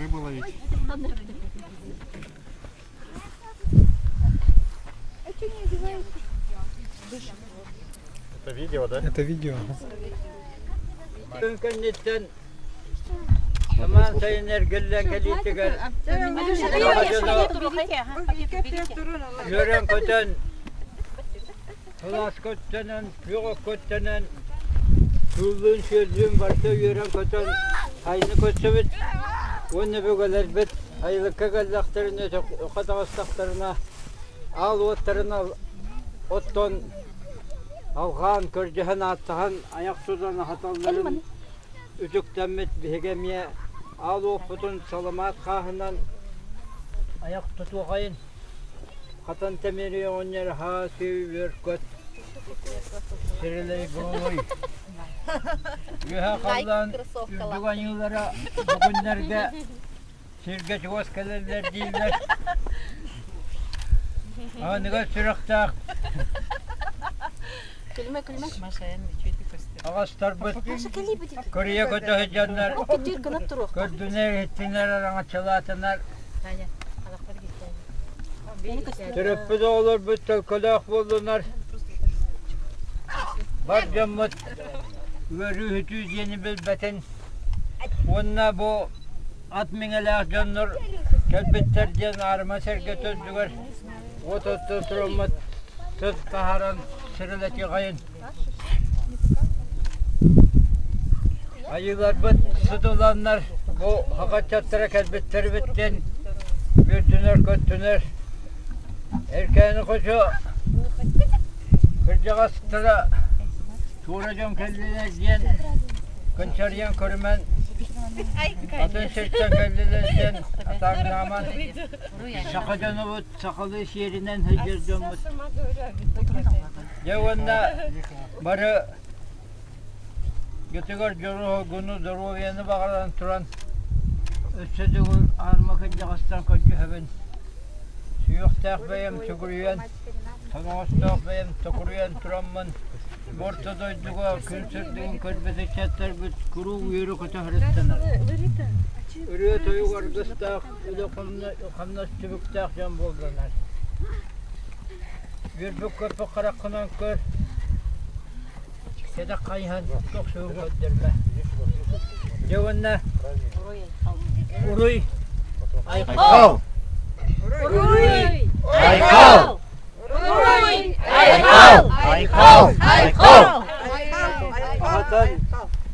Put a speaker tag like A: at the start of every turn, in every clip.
A: Рыбу ловить. Это видео, да? Это видео.
B: Күн кэнниттэн самаан сайын эргиллэн кэлиитигэр үөрэн-көтөн, сылаас көттөнөн, күөх окко үктэнэн, кыыллыын-сүөллүүн барыта үөрэн-көтөн сайыны көрсөбүт уонна өбүгэлэрбит сайылыкка кэллэхтэринэ, өтөххө таҕыстахтарына аал уоттарын оттон алҕаан, көрдөһөн, ааттаһан айах тутан аһаталларын үтүктэммит биһиги эмиэ аал уоппутун саламаат хааһынан айах тутуохайын хатан тэмири оҕонньор аһаа сүүй үөр-көт сирилэй буолуй үөһэ халлаан үрдүк аньыылара бу күннэргэ Сиргэ чугас кэлэллэр дииллэр. Аныгы сүрэхтээх
C: Күлүмэ, күлүмэ.
B: аҕастарбыт кырыйа көтө сылдьаннар көрдүнэр, иһиттинэр, араҥаччылаатынар. Төрөппүт оҕолорбут төлкөлөөх буоллунар. Бар дьоммут үөрүү-үтүү диэни билбэтин уонна бу Ат миҥэлээх дьоннор кэлбиттэр диэн аарыма сэргэ төрдүгэр уот оттон тураммыт сыт таһааран сирилэтиэҕэйин. Айыыларбыт сыт ыланнар бу хахаччаттара кэлбиттэрбит диэн үөрдүнэр-көттүнэр. Эркээни хочо кырдьаҕастара Туора дьон кэллилэр диэн кынчарыйан көрүмэн, атын сиртэн кэллилэр диэн атааҥнааман, саха дьонубут сахалыы сиэринэн сылдьар дьоммут. Дьэ уонна бары гытыгар дьоруһугуну, доруобуйаны баҕаран туран өссө төгүл аарма кырдьаҕастан көрдөһөбүн. Сүһүөхтээх бэйэм сүгүрүйэн, тоноҕостоох бэйэм токуруйан тураммын, бу орто дойдуга күн сырдыгын көрбүт ыччаттарбыт куруук үөрэ-көтө сырыттынар. Ырыа-тойук аргыстаах, үлэ-хамнас түбүктээх дьон буоллунар. Үөрбүт-көппүт хараххынан көр, Сэдэх хайыһан тохсуһу көрдөрбө. Дьэ уонна Уруй Айхал!
C: Уруй!
A: Айхал!
C: Уруй! Айхал!
A: Айхал! Айхал!
B: Аһатан,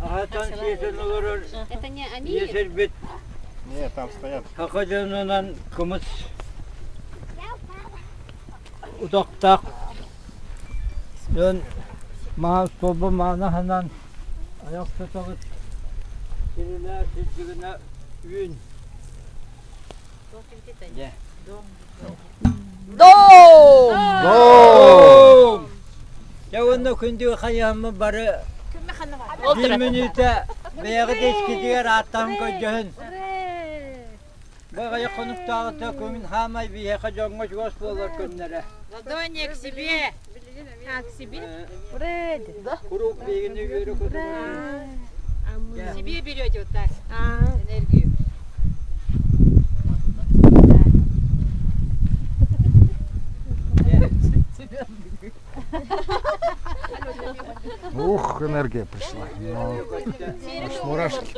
B: аһатан сиэтэн олорор
C: Это не они?
B: ийэ сирбит
A: Нет, там стоят.
B: саха дьонунан кымыс утахтаах Дьон маһа суолба мааны аһынан айах тутабыт сирилээ сирдьигинэ үүн. Дьэ.
C: Дом!
B: Дом! Дьэ уонна күндү хайыһаммыт бары биир мүнүүтэ бэйэҕит искитигэр ааттаһан көрдөһүн. Баҕайы хонуктааҕыта көҥүл хаамай биһиэхэ дьоҥҥо чугас буолар күннэрэ.
C: Ладони к себе! А, к себе?
B: Куруук биһигини үөрэ көтө
C: Себе берете вот так энергию.
A: Ух, энергия пришла. Ну, аж мурашки.